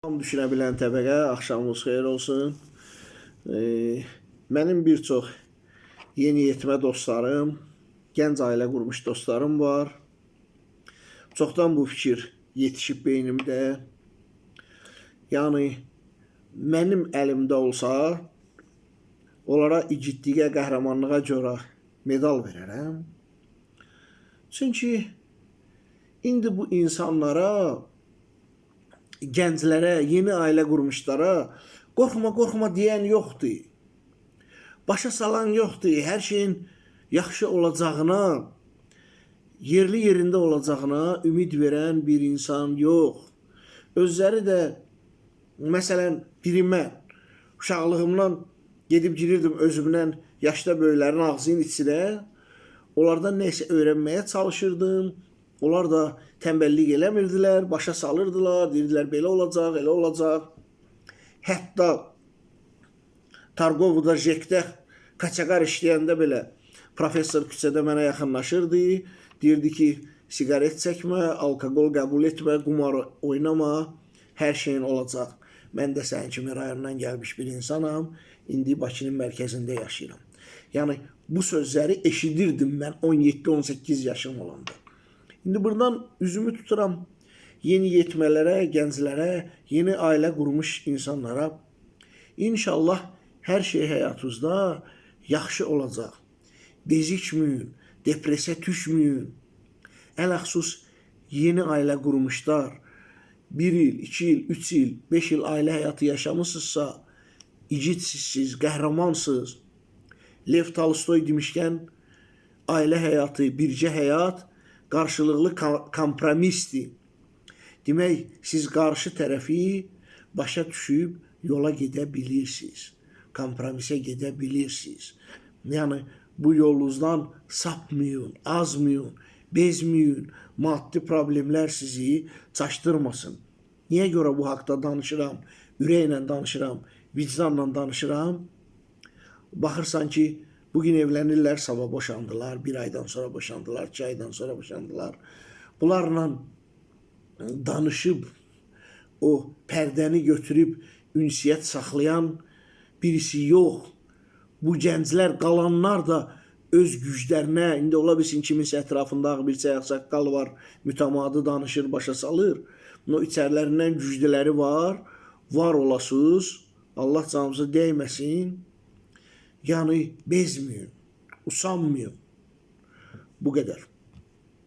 Tam düşünə bilən təbəqə, axşamınız xeyir olsun. Mənim bir çox yeniyetmə dostlarım, gənc ailə qurmuş dostlarım var. Çoxdan bu fikir yetişib beynimdə. Yəni mənim əlimdə olsa, onlara igidliyə, qəhrəmanlığa görə medal verərəm. Çünki indi bu insanlara, gənclərə, yeni ailə qurmuşlara qorxma, qorxma deyən yoxdur. Başa salan yoxdur. Hər şeyin yaxşı olacağına, yerli yerində olacağına ümid verən bir insan yox. Özləri də, məsələn, biri mən, uşaqlığımdan gedib girirdim özümdən yaşda böyüklərin ağzının içinə, onlardan nəsə öyrənməyə çalışırdım. Onlar da tənbəllik eləmirdilər, başa salırdılar, deyirdilər belə olacaq, elə olacaq. Hətta Targovuda, JEK-də kaçaqar işləyəndə belə professor küçədə mənə yaxınlaşırdı. Deyirdi ki, siqaret çəkmə, alkoqol qəbul etmə, qumar oynama, hər şeyin olacaq. Mən də sənin kimi rayondan gəlmiş bir insanam. İndi Bakının mərkəzində yaşayıram. Yəni bu sözləri eşidirdim mən 17-18 yaşım olanda. İndi buradan üzümü tuturam yeniyetmələrə, gənclərə, yeni ailə qurmuş insanlara. İnşallah hər şey həyatınızda yaxşı olacaq. Bezikməyin, depresiya düşməyin. Ələxsus yeni ailə qurmuşlar, 1 il, 2 il, 3 il, 5 il ailə həyatı yaşamısınızsa, igidsiniz siz, qəhrəmansınız. Lev Tolstoy demişkən, ailə həyatı, bircə həyat qarşılıqlı kompromisdir. Demək, siz qarşı tərəfi başa düşüb yola gedə bilirsiniz. Kompromisə gedə bilirsiniz. Yəni, bu yolunuzdan sapmayın, azmayın, bezməyin, maddi problemlər sizi çaşdırmasın. Niyə görə bu haqda danışıram? Ürəklə danışıram, vicdanla danışıram. Baxırsan ki, bugün evlənirlər, sabah boşandılar, bir aydan sonra boşandılar, 2 aydan sonra boşandılar. Bunlarla danışıb, o pərdəni götürüb ünsiyyət saxlayan birisi yox. Bu gənclər, qalanlar da öz güclərinə, indi ola bilsin kiminsə ətrafında ağ bir saqqal var, mütəmadi danışır, başa salır. No, içərilərindən güclüləri var, var olasınız, Allah canımıza dəyməsin. Yəni bezməyin, usanmayın. Bu qədər.